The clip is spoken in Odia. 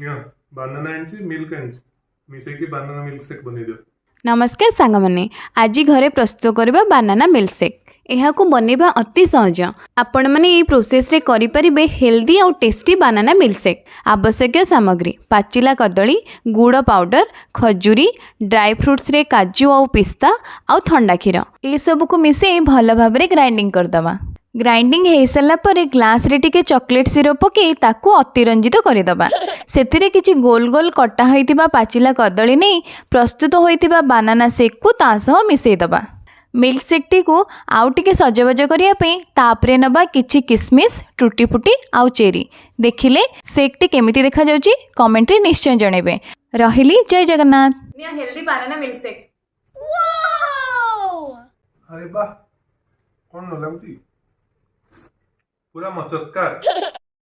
ନିଅ, ବାନାନା ଆଣିଛି, ମିଲ୍କ ଆଣିଛି, ମିଶେଇକି ବାନାନା ମିଲ୍କ ସେକ୍ ବନେଇ ଦିଅ। ନମସ୍କାର ସାଙ୍ଗମାନେ, ଆଜି ଘରେ ପ୍ରସ୍ତୁତ କରିବା ବାନାନା ମିଲ୍କଶେକ୍। ଏହାକୁ ବନେଇବା ଅତି ସହଜ। ଆପଣମାନେ ଏହି ପ୍ରୋସେସ୍ରେ କରିପାରିବେ ହେଲ୍ଦି ଆଉ ଟେଷ୍ଟି ବାନାନା ମିଲ୍କଶେକ୍। ଆବଶ୍ୟକୀୟ ସାମଗ୍ରୀ: ପାଚିଲା କଦଳୀ, ଗୁଡ଼ ପାଉଡ଼ର, ଖଜୁରୀ, ଡ୍ରାଏ ଫ୍ରୁଟ୍ସରେ କାଜୁ ଆଉ ପିସ୍ତା ଆଉ ଥଣ୍ଡା କ୍ଷୀର। ଏସବୁକୁ ମିଶାଇ ଭଲ ଭାବରେ ଗ୍ରାଇଣ୍ଡିଙ୍ଗ କରିଦେବା। ଗ୍ରାଇଣ୍ଡିଙ୍ଗ ହେଇସାରିଲା ପରେ ଗ୍ଲାସରେ ଟିକେ ଚକୋଲେଟ୍ ସିରପ୍ ପକାଇ ତାକୁ ଅତିରଞ୍ଜିତ କରିଦେବା। ସେଥିରେ କିଛି ଗୋଲ ଗୋଲ କଟା ହୋଇଥିବା ପାଚିଲା କଦଳୀ ନେଇ ପ୍ରସ୍ତୁତ ହୋଇଥିବା ବାନାନା ସେକ୍କୁ ତା ସହ ମିଶାଇଦେବା। ମିଲ୍କ ସେକ୍ଟିକୁ ଆଉ ଟିକେ ସଜବାଜ କରିବା ପାଇଁ ତାପରେ ନେବା କିଛି କିସମିସ୍, ଟୁଟି ଫୁଟି ଆଉ ଚେରି। ଦେଖିଲେ ସେକ୍ଟି କେମିତି ଦେଖାଯାଉଛି, କମେଣ୍ଟରେ ନିଶ୍ଚୟ ଜଣାଇବେ। ରହିଲି, ଜୟ Jagannath. Healthy banana milk shake. ଆରେ ବାহ, କ'ଣ ନ ଲାଗୁଛି? ପୁରା ମଚତ୍କାର।